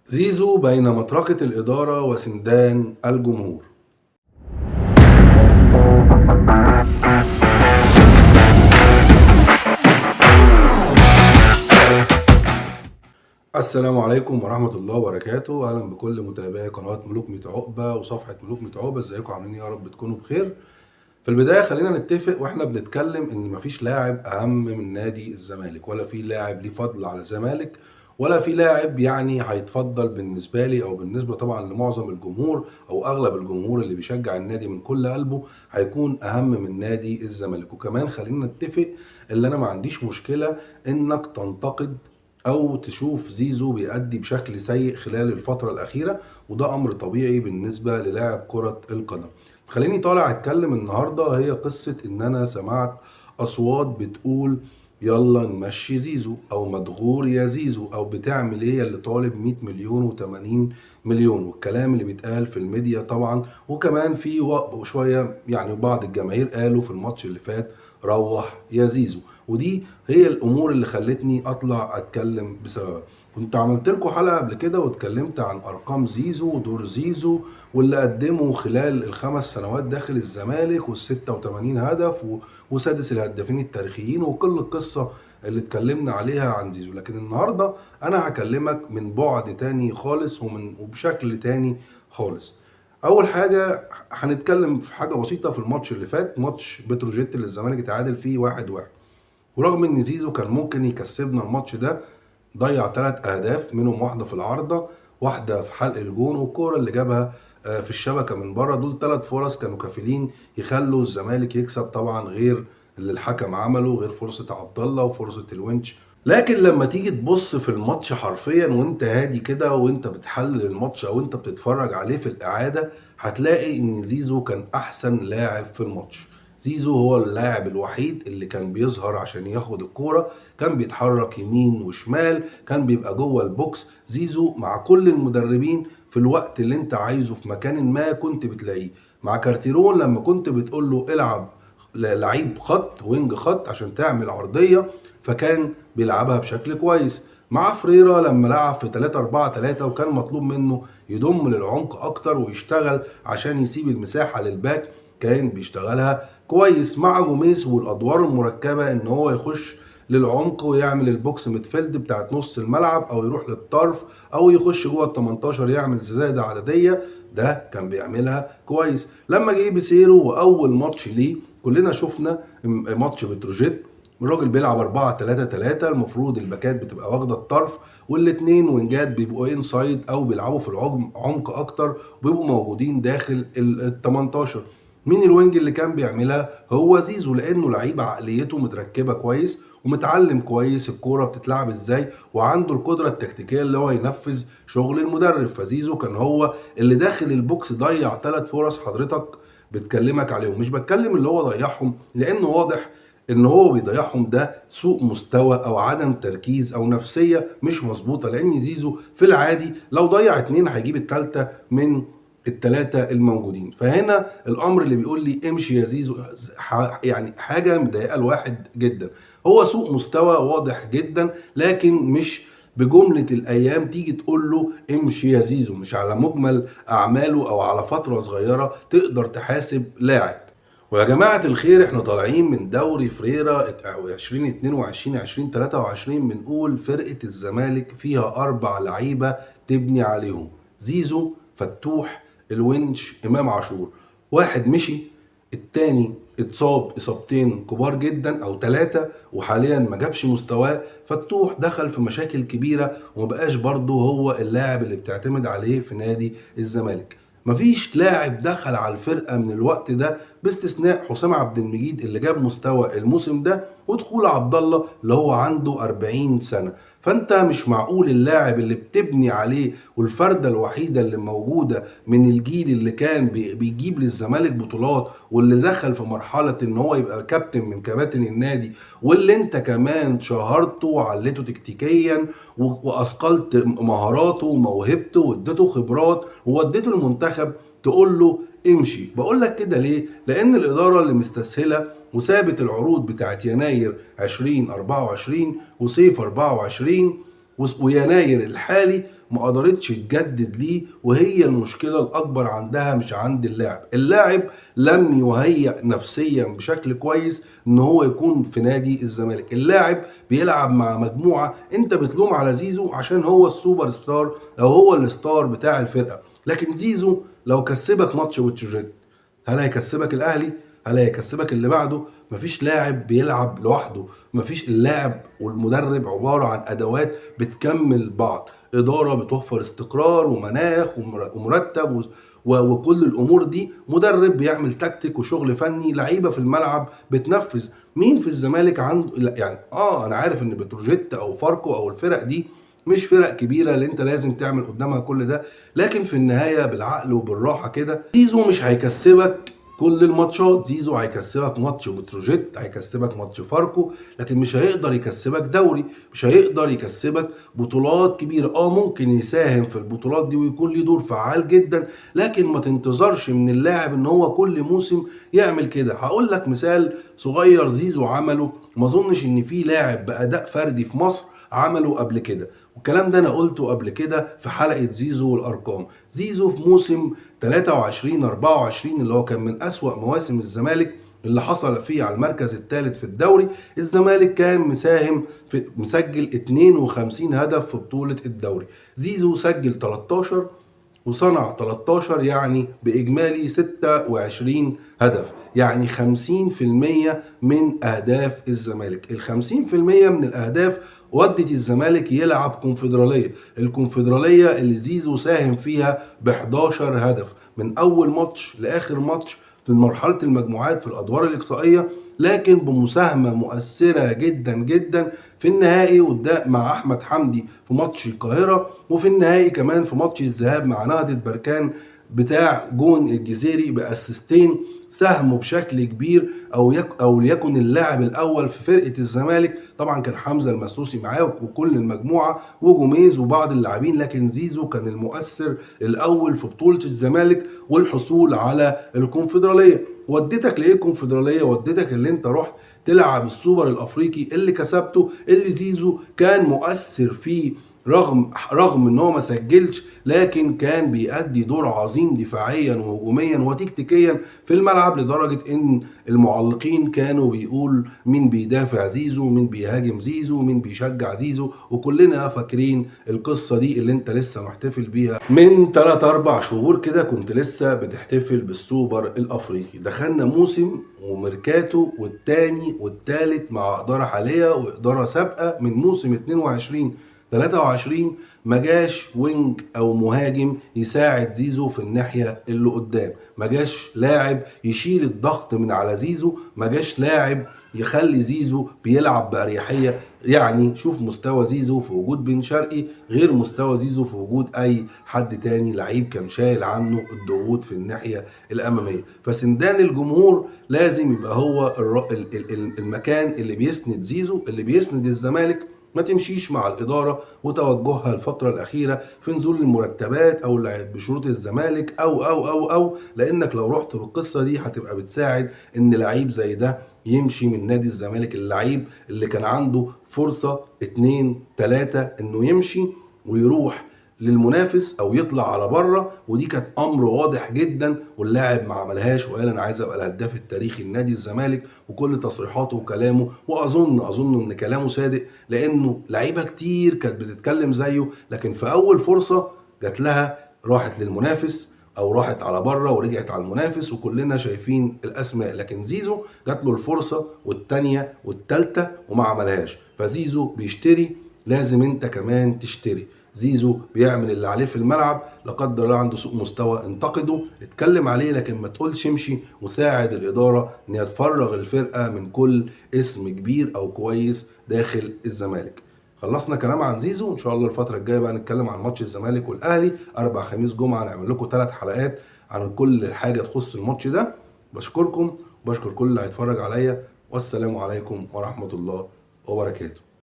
زيزو بين مطرقة الإدارة وسندان الجمهور. السلام عليكم ورحمة الله وبركاته. أهلا بكل متابعي قناة ملوك ميت عقبة وصفحة ملوك ميت عقبة. ازيكم عاملين ايه؟ يا رب تكونوا بخير. في البداية خلينا نتفق واحنا بنتكلم ان مفيش لاعب اهم من نادي الزمالك، ولا في لاعب ليه فضل على الزمالك، ولا في لاعب يعني هيتفضل بالنسبة لي او بالنسبة طبعا لمعظم الجمهور او اغلب الجمهور اللي بيشجع النادي من كل قلبه هيكون اهم من نادي الزمالك. وكمان خلينا نتفق اللي انا ما عنديش مشكلة انك تنتقد او تشوف زيزو بيأدي بشكل سيء خلال الفترة الأخيرة، وده أمر طبيعي بالنسبة للاعب كرة القدم. خليني طالع أتكلم النهاردة، هي قصة إن أنا سمعت أصوات بتقول يلا نمشي زيزو، أو مدغور يا زيزو، أو بتعمل إيه اللي طالب 100 مليون و80 مليون، والكلام اللي بيتقال في الميديا طبعا. وكمان في شوية يعني بعض الجماهير قالوا في الماتش اللي فات روح يا زيزو، ودي هي الامور اللي خلتني اطلع اتكلم بسببها. كنت عملت لكم حلقة قبل كده واتكلمت عن ارقام زيزو ودور زيزو واللي قدمه خلال ال5 سنوات داخل الزمالك، وال86 هدف وسادس الهدافين التاريخيين، وكل القصة اللي اتكلمنا عليها عن زيزو. لكن النهارده انا هكلمك من بعد تاني خالص وبشكل تاني خالص. اول حاجة هنتكلم في حاجة بسيطة في الماتش اللي فات، ماتش بتروجيت اللي الزمالك اتعادل فيه 1-1. ورغم ان زيزو كان ممكن يكسبنا الماتش ده، ضيع 3 اهداف، منهم واحدة في العارضة، واحدة في حلق الجون، والكوره اللي جابها في الشبكة من بره. دول 3 فرص كانوا كافلين يخلوا الزمالك يكسب، طبعا غير اللي الحكم عمله، غير فرصة عبد الله وفرصه الونش. لكن لما تيجي تبص في الماتش حرفيا وانت هادي كده وانت بتحلل الماتش او انت بتتفرج عليه في الاعادة، هتلاقي ان زيزو كان احسن لاعب في الماتش. زيزو هو اللاعب الوحيد اللي كان بيظهر عشان ياخد الكورة، كان بيتحرك يمين وشمال، كان بيبقى جوه ال box. زيزو مع كل المدربين في الوقت اللي انت عايزه في مكان ما كنت بتلاقيه. مع كارتيرون لما كنت بتقول له العب لعيب خط wing خط عشان تعمل عرضية، فكان بيلعبها بشكل كويس. مع فريرا لما لعب في 3-4-3 وكان مطلوب منه يضم للعمق اكتر ويشتغل عشان يسيب المساحة لل back، كان بيشتغلها كويس. مع جوميز والادوار المركبة ان هو يخش للعمق ويعمل ال box midfield بتاعت نص الملعب، او يروح للطرف، او يخش جوه ال 18 يعمل زيادة عددية، ده كان بيعملها كويس. لما جه بيسيرو واول ماتش ليه كلنا شفنا ماتش بتروجيت، الراجل بيلعب 4-3-3، المفروض الباكات بتبقى واخده الطرف والاثنين وينجات بيبقوا inside او بيلعبوا في العمق اكتر وبيبقوا موجودين داخل ال 18. مين ال wing اللي كان بيعملها؟ هو زيزو، لانه لعيب عقليته متركبه كويس ومتعلم كويس الكورة بتتلعب ازاي، وعنده القدرة التكتيكيه اللي هو ينفذ شغل المدرب. فزيزو كان هو اللي داخل ال box، ضيع 3 فرص حضرتك بتكلمك عليهم. مش بتكلم اللي هو ضيعهم لانه واضح ان هو بيضيعهم ده سوء مستوى او عدم تركيز او نفسية مش مظبوطة، لان زيزو في العادي لو ضيع 2 هيجيب الثالثة من ال3 الموجودين. فهنا الامر اللي بيقول لي امشي يا زيزو يعني حاجة مضايقه الواحد جدا. هو سوء مستوى واضح جدا، لكن مش بجملة الايام تيجي تقول له امشي يا زيزو. مش على مجمل اعماله او على فترة صغيرة تقدر تحاسب لاعب. ويا جماعة الخير، احنا طالعين من دوري فريرا 2022 2023، بنقول فرقة الزمالك فيها 4 لعيبة تبني عليهم: زيزو، فتوح، الونش، امام عاشور. واحد مشي، التاني اتصاب اصابتين كبار جدا او 3، وحاليا ما جابش مستواه. فتوح دخل في مشاكل كبيرة وما بقاش برضه هو اللاعب اللي بتعتمد عليه في نادي الزمالك. مفيش لاعب دخل على الفرقة من الوقت ده باستثناء حسام عبد المجيد اللي جاب مستوى الموسم ده، ودخول عبد الله اللي هو عنده 40 سنة. فانت مش معقول اللاعب اللي بتبني عليه والفرده الوحيدة اللي موجودة من الجيل اللي كان بيجيب للزمالك بطولات، واللي دخل في مرحلة ان هو يبقى كابتن من كباتن النادي، واللي انت كمان شهرته وعلته تكتيكيا واثقلت مهاراته وموهبته واديته خبرات ووديته المنتخب، تقول له امشي. بقول لك كده ليه؟ لان الادارة اللي مستسهله وسابت العروض بتاعت يناير 2024 وصيف 24 ويناير الحالي، ما قدرتش تجدد ليه، وهي المشكلة الاكبر عندها مش عند اللاعب. اللاعب لم يهيأ نفسيا بشكل كويس ان هو يكون في نادي الزمالك. اللاعب بيلعب مع مجموعة، انت بتلوم على زيزو عشان هو السوبر ستار او هو ال star بتاع الفرقة، لكن زيزو لو كسبك ماتش بتروجيت هل هيكسبك الاهلي؟ هل هيكسبك اللي بعده؟ مفيش لاعب بيلعب لوحده، مفيش. اللاعب والمدرب عبارة عن أدوات بتكمل بعض، إدارة بتوفر استقرار ومناخ ومرتب وكل الأمور دي، مدرب بيعمل تكتيك وشغل فني، لعيبة في الملعب بتنفذ. مين في الزمالك عنده؟ يعني أنا عارف إن بتروجيت أو فاركو أو الفرق دي مش فرق كبيرة اللي انت لازم تعمل قدامها كل ده، لكن في النهاية بالعقل وبالراحة كده زيزو مش هيكسبك كل الماتشات. زيزو هيكسبك ماتش بتروجيت، هيكسبك ماتش فاركو، لكن مش هيقدر يكسبك دوري، مش هيقدر يكسبك بطولات كبيرة. ممكن يساهم في البطولات دي ويكون ليه دور فعال جدا، لكن ما تنتظرش من اللاعب ان هو كل موسم يعمل كده. هقول لك مثال صغير زيزو عمله، ما اظنش ان في لاعب بأداء فردي في مصر عمله قبل كده، والكلام ده انا قلته قبل كده في حلقة زيزو والارقام. زيزو في موسم 23-24 اللي هو كان من اسوأ مواسم الزمالك، اللي حصل فيه على المركز الثالث في الدوري، الزمالك كان مساهم في مسجل 52 هدف في بطولة الدوري. زيزو سجل 13 وصنع 13، يعني بإجمالي 26 هدف، يعني 50% من أهداف الزمالك. ال 50% من الأهداف ودت الزمالك يلعب كونفدرالية، الكونفدرالية اللي زيزو ساهم فيها ب11 هدف من أول ماتش لآخر ماتش في مرحلة المجموعات في الأدوار الإقصائية، لكن بمساهمة مؤثرة جدا جدا في النهائي قدام مع أحمد حمدي في ماتش القاهرة، وفي النهائي كمان في ماتش الذهاب مع نهضة بركان بتاع جون الجزيري بأسيستين ساهموا بشكل كبير أو ليكن اللاعب الأول في فرقة الزمالك. طبعا كان حمزة المسلوسي معاه وكل المجموعة وجوميز وبعض اللاعبين، لكن زيزو كان المؤثر الأول في بطولة الزمالك والحصول على الكونفدرالية. وديتك لإيه الكونفدرالية؟ وديتك اللي انت رحت تلعب السوبر الأفريقي اللي كسبته، اللي زيزو كان مؤثر فيه رغم ان هو ما سجلش، لكن كان بيأدي دور عظيم دفاعيا وهجوميا وتكتيكيا في الملعب، لدرجة ان المعلقين كانوا بيقول مين بيدافع زيزو، مين بيهاجم زيزو، مين بيشجع زيزو، وكلنا فاكرين القصة دي اللي انت لسه محتفل بيها من 3-4 شهور كده، كنت لسه بتحتفل بالسوبر الافريقي. دخلنا موسم وميركاتو والتاني والتالت مع إدارة حالية وإدارة سابقة من موسم 22-23 ما جاش wing او مهاجم يساعد زيزو في الناحية اللي قدام، ما جاش لاعب يشيل الضغط من على زيزو، ما جاش لاعب يخلي زيزو بيلعب بأريحية. يعني شوف مستوى زيزو في وجود بن شرقي غير مستوى زيزو في وجود اي حد تاني لعيب كان شايل عنه الضغوط في الناحية الامامية. فسندان الجمهور لازم يبقى هو المكان اللي بيسند زيزو، اللي بيسند الزمالك. ما تمشيش مع الإدارة وتوجهها الفترة الأخيرة في نزول المرتبات أو اللعب بشروط الزمالك أو أو أو أو لأنك لو رحت بالقصة دي هتبقى بتساعد إن لعيب زي ده يمشي من نادي الزمالك، اللعيب اللي كان عنده فرصة 2 3 إنه يمشي ويروح للمنافس او يطلع على بره، ودي كانت امر واضح جدا، واللاعب ما عملهاش وقال انا عايز ابقى الهداف التاريخي لنادي الزمالك، وكل تصريحاته وكلامه، واظن ان كلامه صادق، لانه لعيبة كتير كانت بتتكلم زيه، لكن في اول فرصة جات لها راحت للمنافس او راحت على بره ورجعت على المنافس، وكلنا شايفين الاسماء. لكن زيزو جات له الفرصة والثانية والثالثة وما عملهاش. فزيزو بيشتري، لازم انت كمان تشتري. زيزو بيعمل اللي عليه في الملعب، لا قدر الله عنده سوء مستوى انتقده، اتكلم عليه، لكن ما تقولش امشي، وساعد الإدارة ان هي تفرغ الفرقة من كل اسم كبير او كويس داخل الزمالك. خلصنا كلام عن زيزو، ان شاء الله الفترة الجاية بقى نتكلم عن ماتش الزمالك والأهلي 4 خميس جمعة، نعمل لكم 3 حلقات عن كل حاجة تخص الماتش ده. بشكركم وبشكر كل اللي هيتفرج عليا، والسلام عليكم ورحمة الله وبركاته.